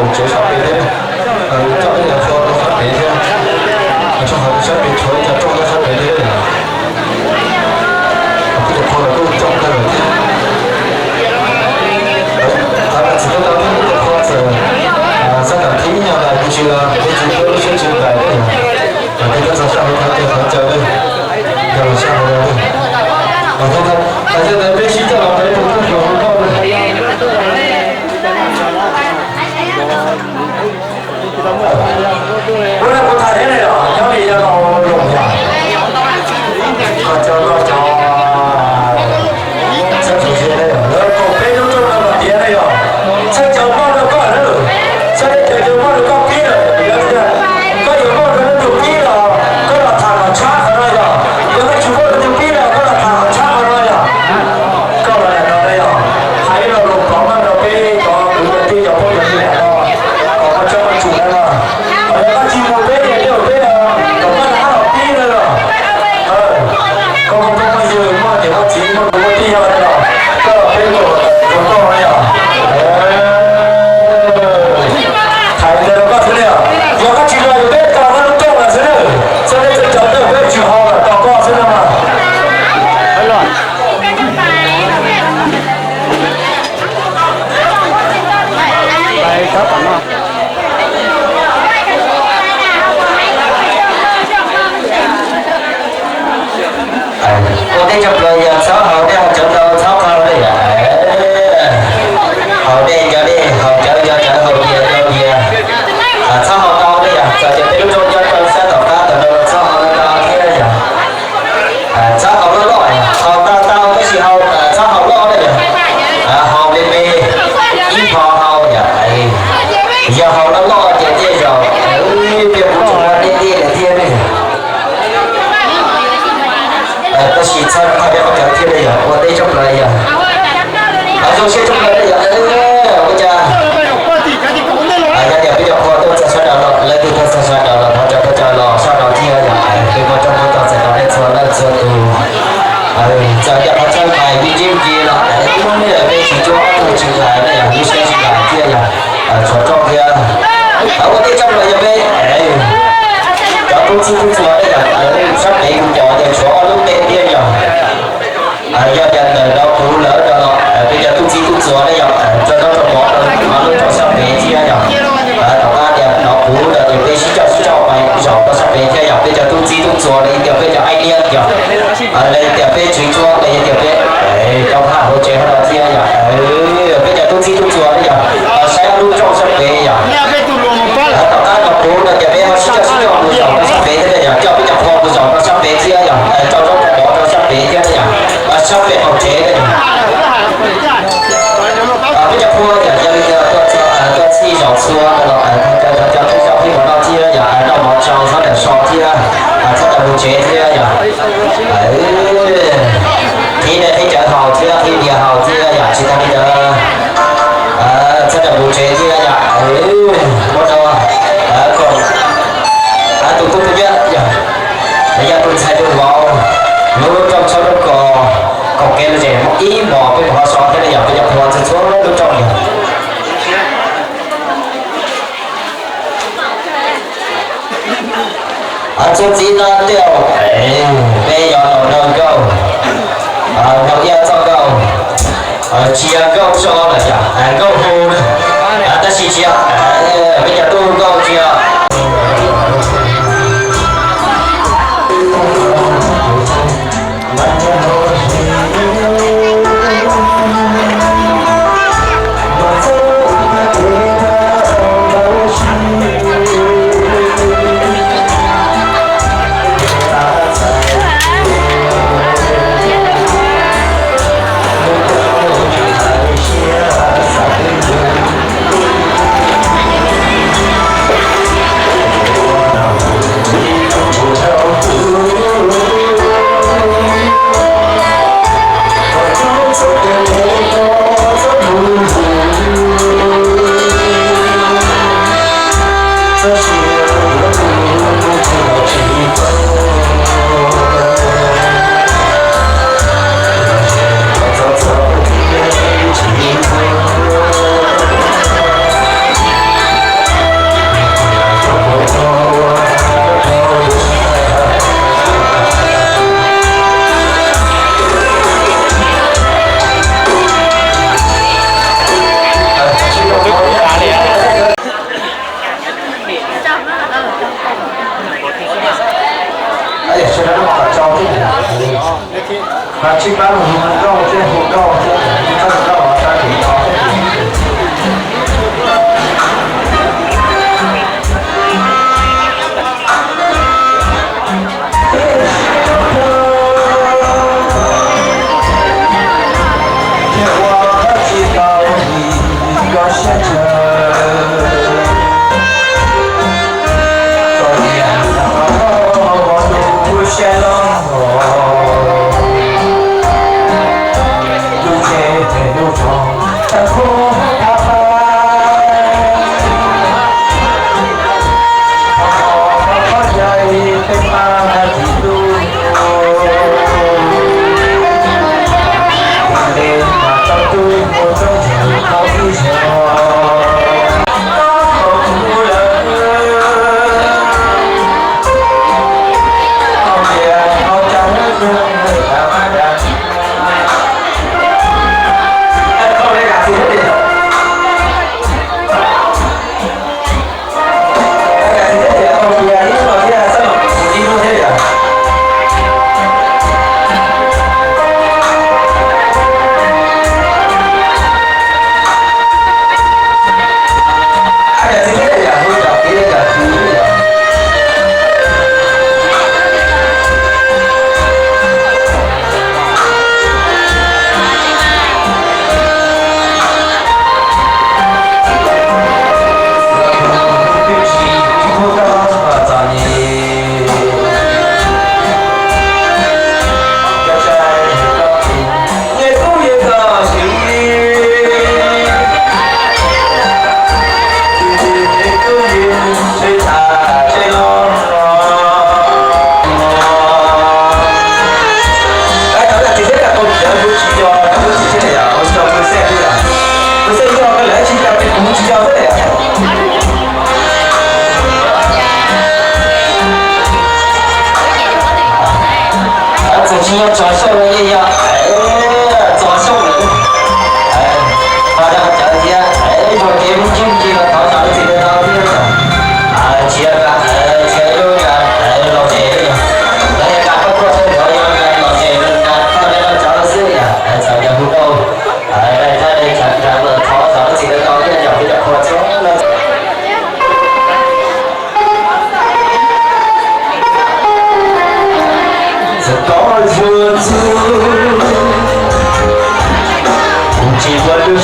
Tsev sab pem thiab, coj ib co qhua rau sab pem thiab, tso hauv sab pem tshuav ib co rooj rau sab pem thiab. Kuv cov qhua los kuj coj kawg lawm thiab. Thaum no txiv huab tais thiab kuv cov qhua txawm sab nram thib ib nyuag ntawm kuv tsis los, kuv tsis tuaj lub siab tsis nqaim thiab. Ces peb txog sab hauv thov caw, thov caw, yog los sab hauv no. Yog ntawd peb sib coj los peb tus tub hluas hauv noj. Ua li kuv tham thiab ne, yog nyob li yog no los yog, koj cov, koj cov txhawb txhua siab ne, lawv koom peb lub rooj no mas tiav ne yog, txhawb cov moj rau koj na, txhawb cov moj rau koj pib lawm, koj yuav moj rau leej twg pib los koj los tham kom tshab qhov no yog, yog koj tsis moj rau leej twg pib los koj los tham kom tshab qhov no yog. Koj los ntawm no yog, hais ib lo lus pov maj rau peb cov kwv cov tij cov phooj cov ywg no, kom koj tsob koj tsum no los, yog koj tsis mus peb ces tej zaum peb kom koj rov qab los pib no los. Koj muaj phooj muaj ywg muaj niam muaj txiv muaj kwv muaj tij yog no los, koj los peb kom zoo koj no yog. Hais li ntawd rau koj xwb na, yog koj tsis los yog peb tos koj lub rooj lawm xwb na, txhob peb txhawb cov tej zaum peb tsis ho los tos koj xwb na mas. Ua teb tshaj plaws yog txhob haus dej haus cawv ntau, txhob qhov dej yom. Haus dej nco dej, haus cawv nco cawv, haus diav nco diav. Txhob haus ntau dej yom, txawm tias peb lub rooj nyob rau sab tom qab tom no los txhob haus ntau thiab yom. Txhob haus loj loj, haus ntau ntau tab sis haus, txhob haus loj dej yom. Haus me me, ib hmo haus yom. Yog haus loj loj ces tej zaum peb kuj tsis muaj dej dej lawm thiab ne. Tab sis txhob qhov dej qhov cawv thiab ne yom, ua teb tshaj plaws yom. Haus zoo siab tshaj plaws ne yom, ua cas yog tias peb cov qhua tuaj txog sab nraud los, leej twg tuaj txog sab nraud los thov caw koj cov los sab nraud thiab yom, peb muaj rooj muaj tog txais tos nej txhua leej txhua tus. Txawm tias qhov chaw nqaim me ntsis me ntsis los, ib hnub nej peb tsis cuab ob tug tsis nqaim ne yom, lub siab tsis nqaim thiab yom, tshuav rooj thiab. Ua teb tshaj plaws yog peb cov tub txib tub txuas ne yom, sab pem kuv pom tias tshuav ob lub teb thiab yom. Yog tias ntawm no kuv lawv rau los peb cov tub txib tub txuas ne yom, tso rau rau mov rau lub rau sab pem thiab yom. Tom qab tias no kuv lawv tias peb sib coj sib coj pais zaum rau sab pem thiab yom, peb cov tub txib tub txuas los yog tias peb cov aib liab yom, los yog tias peb tswv tsuab los yog tias peb cov phaj hauv tsev hauv no thiab yom. Peb cov tub txib tub txuas ne yom, saib lub rooj sab pem yom. Tom qab no kuv lawv tias peb ho sib coj sib coj mus zaum rau sab pem thiab yom, coj peb cov qhua mus zaum rau sab pem thiab yom, tso rau rau mov rau sab pem thiab yom, sab pem hauv tsev thiab yom. Peb cov qhua yom, yog li tuaj txhij zaum txhua los thov caw cov phooj ywg peb cov no thiab yom, noj mov tsau txhob nram so thiab, txhob nram mus tsev thiab yom. Qhib dej qhib cawv haus thiab qhib diav haus thiab yom, tsis tag li ntawd txhob nram mus tsev thiab yom. Muab rau kom tus tub tus nyab yom, yog tus ntxhais tus vauv, lub rooj tshoob rooj kos, koom kev lom zem ib hmos peb mus ho so thiab ne yom, peb cov qhua txhua txhua lub rooj yom. Txuas ntxiv no tej zaum peb yuav los nrog nkauj, nrog iab txoj nkauj, tsis yog nkauj so lawm yom, nkauj hu na, tab sis tsis yog, peb cov tub nkauj tsis yog.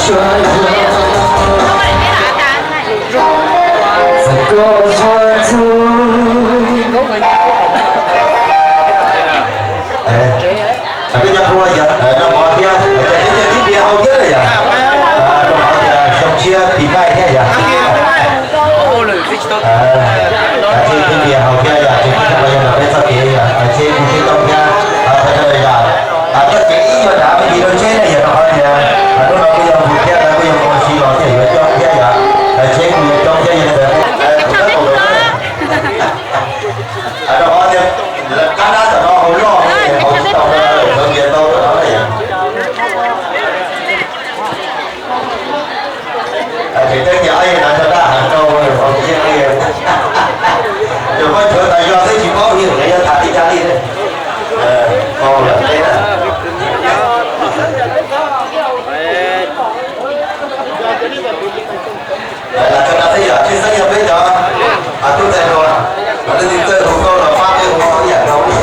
Koj nyob Hmoob yog noj mov thiab, tib ntias haus thiab yom. Rau qhov tias xyoo tshiab pis maij thiab yom. Tib ntias haus thiab yom, tsis tau yog peb txoj kev yom, tsheb kuj tsis tau thiab. Yog txoj kev ib nyuag dav me ntsis rau tsheb ne yom, rau qhov tias hnub no kuj yog mus thiab, kuj yog mus si los thiab yuav coob thiab yom. Tsheb kuj yuav coob thiab yom. Rau qhov tias qab dab tom no haus loj, haus tsis tau, sawv ntias tau rau qhov ne yom. Tseem teeb tias ob yawg no tso dab heev rau, yog muab chuav tas zog xwb tsis paub li lawv yuav tham li cas li. Mus lawm peb na. Lawv tso dab xwb yom, tshwj xeeb yog peb cov tub ntxhais hluas, leej twg txawj hu nkauj los pab peb hu ib yam nkaus li.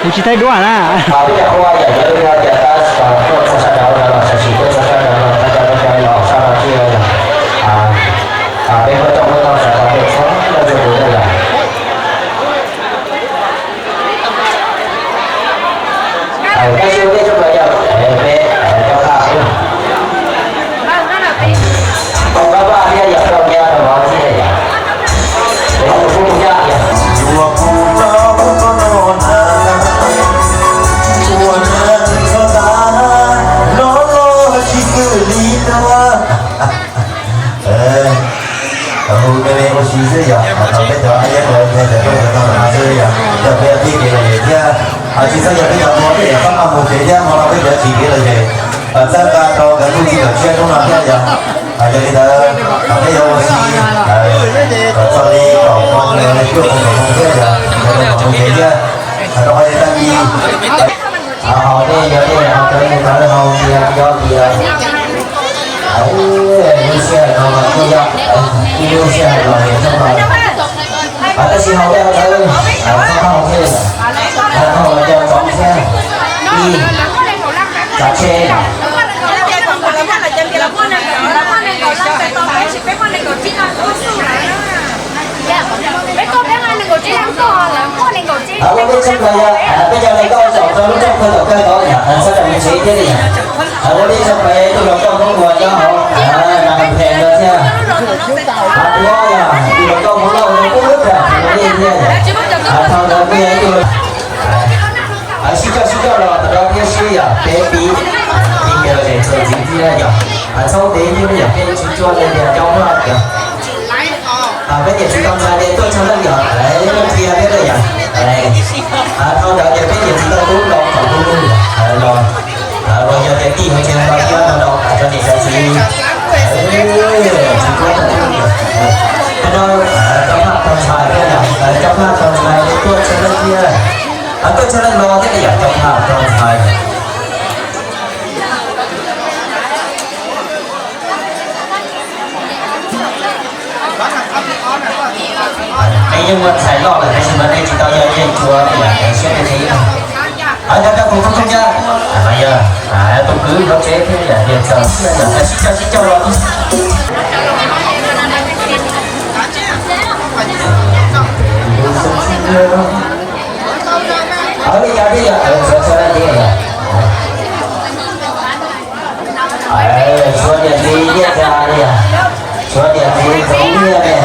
Kuv tsis thaij duab na. Peb cov qhua yog yog li no tias tab tom tuaj txog sab nraud no los txog sim tuaj txog sab nraud no, tab tom tuaj los sab nraud thiab yog peb muab rooj muab tog sawv tau tuaj txog no rau kuv thiab yog. Tab sis ua ntej tshaj plaws yog peb cov qhua tau pab pab thiab yog rau nyab rau vauv thiab yog peb tus pub tus nyab yog. Ua tsis kwv li dua. Hu me me ua si xwb yog, thaum peb cov ab yab ntawd nqe ntawm rooj ntawm no no xwb yog, yog peb tib kev lom zem thiab. Tsis txhob yog peb cov hluas peb yog txhob maj mus tsev thiab, hmo no peb cov tsis kev lom zem, txhawb nqa rau nkawd lub txim kom tshiab hnub no thiab yog. Yog li ntawd peb yuav ua si kom txog li kaum moos los cuaj moos kaum moos thiab yog, nkawd mam mus tsev thiab. Rau qhov li tag kis Hauv nej yog nej hauv cov neeg tau hau tias cov tias lub sij hawm no mas kuj yog ib lub sij hawm lom zem tshaj plaws. Tab sis hauv nej hauv tawv txhob hau thiab, hau los cov txoov thiab ib tsav tsheb. Ua ntej tshaj plaws yog peb cov neeg nkauj zaum rau lub rooj kawg tom kawg tod yog txhob rawm mus tsev thiab li yog. Ua ntej tshaj plaws yog ib tug hluas nkauj Hmoob uas nyob hauv Nas Phees no thiab. Tus no yog tus hluas nkauj Hmoob Lauj no kuj lub pam tus no thiab yog. Thaum ntawd kuj yog ib tug sib coj sib coj los tom no thiab sib yog peb pib, pib kev lom zem txuas ntxiv thiab yog. Txhob tev thiab yog peb tsis tsuaj li tias coob loj yog. Peb niam txiv tau ntxhais ces tuaj tshaj leej yog, leej qhia thiab yog. Thaum ntawd ces peb niam txiv tau tub los kom tub lug los, los yog tias tij hauv tsev no thiab no rau cov niam cov txiv. Tsis tsuaj tau tub. Thaum no cov phaj tau ntxhais thiab yog, cov phaj tau ntxhais tuaj tshaj leej thiab. Tuaj tshaj leej no thiab yog cov phaj tau ntxhais. Nej yeej muaj ntxhais loj lawm tab sis mas nej tsis tau yog yeej tsua yam kev siab tej thiab. Cov cov tus tub tub nyab, yog tus kwv hauv tsev thiab yog niam txawm thiab yog sib coj sib coj los. Li cas thiab yog txawv txawv thiab yog. Tshuav niam txiv nyiaj txiag li, tshuav niam txiv ntxoov nyiaj li.